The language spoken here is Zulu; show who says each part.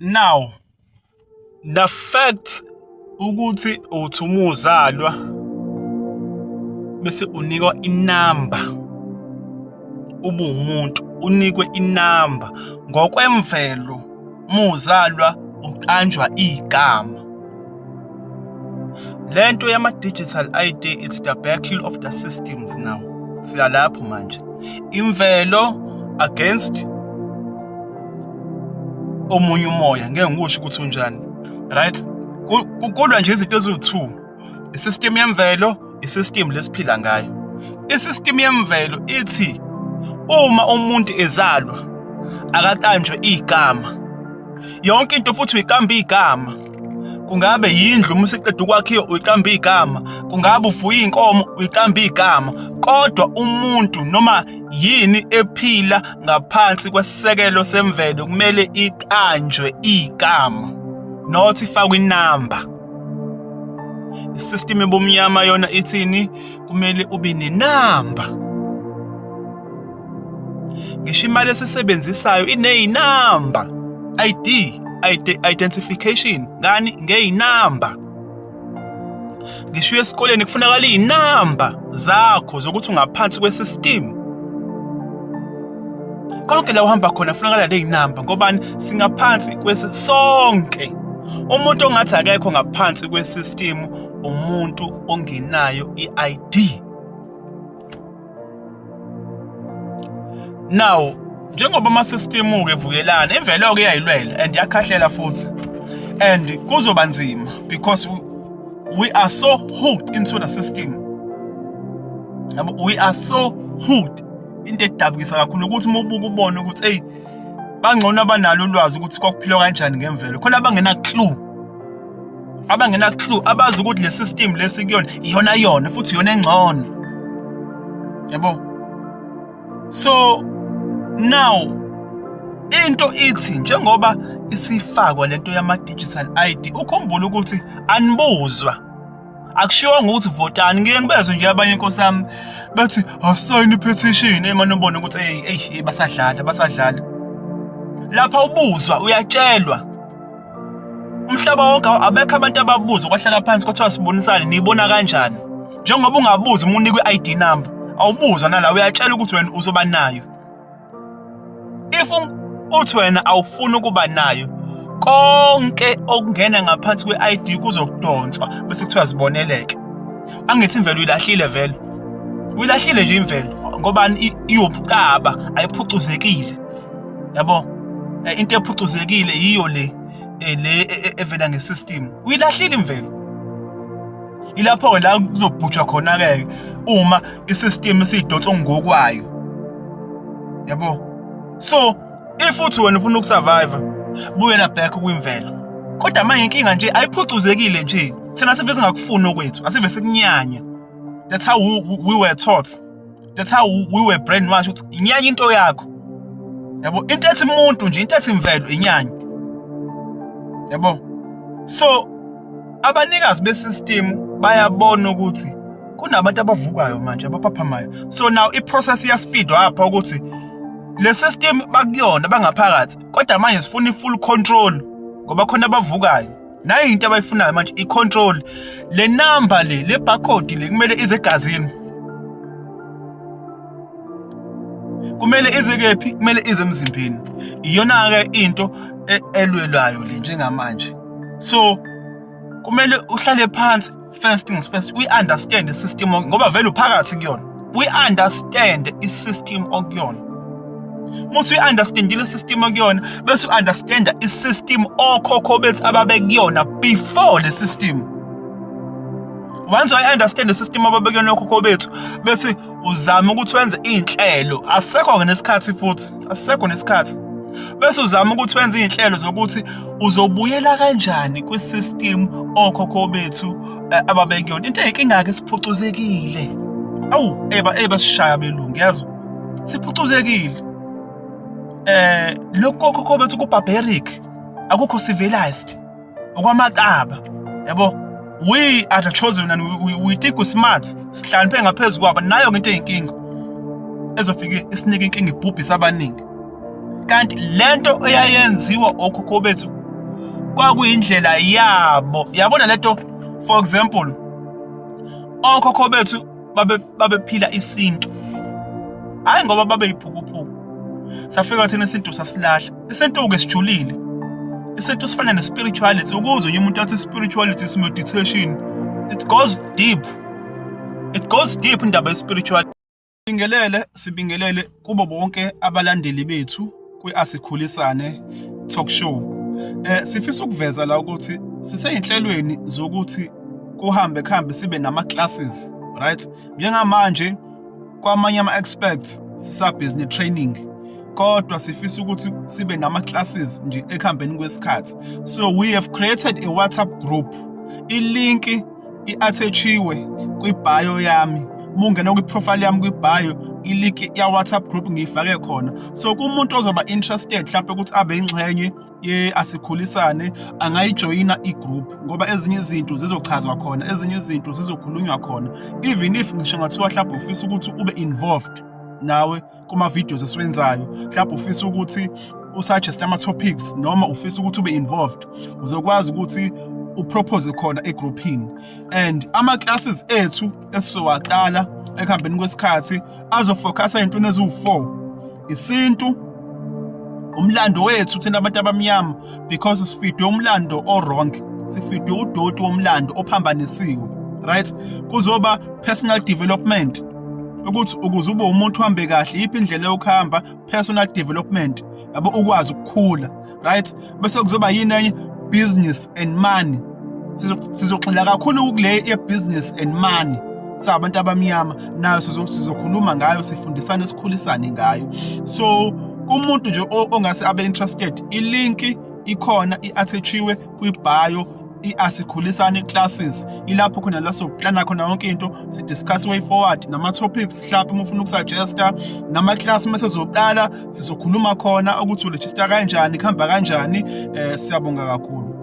Speaker 1: Now, the fact ukuthi uthi uma uzalwa bese unikwa inamba, ube umuntu unikwe inamba ngokwemvelo, uma uzalwa uqanjwa igama. Le nto yama-digital ID, it's the battle of the systems now. Siya lapho manje. Imvelo against omunye umoya, ngeke ngikusho ukuthi unjani. Right? Kulwa nje izinto eziwu-two. I-system yemvelo, i-system lesiphila ngayo. I-system yemvelo ithi uma umuntu ezalwa akaqanjwe igama. Yonke into futhi uyiqamba igama. Kungabe yindlu uma usiqeda ukwakhiwa uyiqamba igama, kungabe ufuye iy'nkomo uyiqamba igama, kodwa umuntu noma yini ephila ngaphansi kwesisekelo semvelo kumele iqanjwe igama, not ifakwe inamba. I-system ebumnyama yona ithini? Kumele ube nenamba. Ngisho imali esisebenzisayo ineyinamba, ID, identification ngani ngeyinamba. Ngisho esikoleni kufunakala iy'namba zakho zokuthi ungaphansi kwe-system. Konke la uhamba khona kufunakala ley'namba ngobani? Singaphansi kwesi sonke. Umuntu ongathi akekho ngaphansi kwe-system umuntu ongenayo i-ID. Now, njengoba ama-system-ke evukelana, imvelo-ke iyayilwela and iyakhahlela futhi, and kuzoba nzima because we are so hooked into the system. Yabo, we are so hooked. Into edabukisa kakhulu ukuthi uma ubuka ubone ukuthi eyi bangcono abanalo ulwazi ukuthi kwakuphilwa kanjani ngemvelo, khona abangena clue, abangena clue, abazi ukuthi le system lesi kuyona iyona yona futhi iyona engcono, yabo. So now into ithi njengoba isifakwa lento yama digital ID, ukhumbule ukuthi anibuzwa, akushiwanga ukuthi votani. Ngike ngibezwe nje abanye, inkosi yami, bethi asayini petition, emane ubone ukuthi hey hey, basadlala, basadlala lapha. Ubuzwa, uyatshelwa. Umhlaba wonke abekho abantu ababuza, kwahlala phansi kwathiwa sibonisane, niyibona kanjani? Njengoba ungabuza uma unikwe i-ID number, awubuzwa nala, uyatshela ukuthi wena uzoba nayo. If uthi wena awufuni ukuba nayo, konke okungena ngaphansi kwe-ID kuzokudonswa bese kuthiwa ziboneleke. Angithi imvelo uyilahlile vele, uyilahlile nje imvelo, ngobani? Iyobuqaba, ayiphucuzekile, yabo. Into ephucuzekile yiyo le le evela nge-system. Uyilahlile imvelo. Ilapho-ke la kuzobhujwa khona-ke uma i-system isiyidonsa ngokwayo, yabo. So if uthi wena ufuna uku-survive, buyela back kwimvelo. Kodwa manje inkinga nje ayiphucuzekile nje, thina sive singakufuni okwethu, asive sikunyanya. That's how we were taught, that's how we were brainwashed, ukuthi inyanya into yakho, yabo. Into ethi umuntu nje, into ethi imvelo, inyanya, yabo. So abanikazi be-system bayabona ukuthi kunabantu abavukayo manje, abaphaphamayo. So now i-process iya-speed up ukuthi le system bakuyona bangaphakathi, kodwa manje sifuna i-full control ngoba khona abavukayo. Nayo into abayifunayo manje i-control. Le number le, le barcode le, kumele ize egazini, kumele ize kephi? Kumele ize emzimbeni. Iyona-ke into elwelwayo le njengamanje. So kumele uhlale phansi, first things first, uyi-understand i-system ngoba vele uphakathi kuyona. We-understand i-system okuyona. Uma usuyi-understandile i-system okuyona, bese u-understanda i-system okhokho bethu ababekuyona before le system. Once wayi-understand i-system ababekuyona okhokho bethu, bese uzama ukuthi wenze iy'nhlelo. Asisekho-ke nesikhathi futhi, asisekho nesikhathi. Bese uzama ukuthi wenze iy'nhlelo zokuthi uzobuyela kanjani kwi-system okhokho bethu ababekuyona. Into eyinkinga-ke, siphucuzekile. Awu, eba ebasishaya belungu, yazi, siphucuzekile. Lokhu kokhokho bethu ku-barbaric, akukho civilized, okwamaqaba, yabo. We are the chosen and we think we smart, sihlakaniphe ngaphezu kwabo. Nayo-ke into eyinkinga ezofike isinike inkinga, ibhubhise abaningi. Kanti lento eyayenziwa okhokho bethu Kwakuyindlela yabo, yabona lento. For example, okhokho bethu babephila isintu, hhayi ngoba babe yiphukuphuku. Safika thina isintu sasilahla. Isintu-ke sijulile, isintu sifana ne-spirituality. Ukuze nje umuntu athi spirituality is meditation, it goes deep, it goes deep indaba ye-spirituality. Sibingelele, sibingelele kubo bonke abalandeli bethu kwi-Asikhulisane Talk Show. Sifisa ukuveza la ukuthi siseyinhlelweni zokuthi kuhambe kuhambe sibe nama classes, right? Njengamanje kwamanye ama experts sisabhizi ne training, kodwa sifisa ukuthi sibe nama classes nje ekuhambeni kwesikhathi. So we have created a WhatsApp group. I-link i-attachiwe kwi-bio yami. Uma ungena kwi-profile yami kwi-bio, i-link ya-WhatsApp group ngiyifake khona. So kumuntu ozoba interested mhlawumbe ukuthi abe ingxenye ye-Asikhulisane, angayijoyina i-group, ngoba ezinye izinto zizochazwa khona, ezinye izinto zizokhulunywa khona. Even if ngisho ngathiwa mhlawumbe ufisa ukuthi ube involved nawe kuma-videos esiwenzayo, mhlawumbe ufisa ukuthi usuggest ama-topics noma ufisa ukuthi ube involved, uzokwazi ukuthi upropose khona egroupini. And ama-classes ethu esizowaqala ekuhambeni kwesikhathi azofocusa ey'ntweni eziwu-4: isintu, umlando wethu thina abantu abamnyama, because sifidwe umlando o-wrong, sifidwe udoti womlando ophambanisiwe, right? Kuzoba personal development, ukuthi ukuze ube umuntu uhambe kahle, yiphi indlela yokuhamba, personal development, yabo, ukwazi ukukhula, right? Bese kuzoba yini enye? Business and money. Sizogxila kakhulu kule ye-business and money sabantu abamnyama. Nayo sizokhuluma ngayo, sifundisane, sikhulisane ngayo. So kumuntu nje ongase abe interested, i-link ikhona, i-attachiwe kwi-bio, i-Asikhulisane classes. Ilapho khona la soplana khona yonke into, si-discuss way forward nama-topics. Mhlawumbe uma ufuna ukusuggesta nama-class uma sezoqala, sizokhuluma khona ukuthi uregister kanjani, kuhamba kanjani. Siyabonga kakhulu.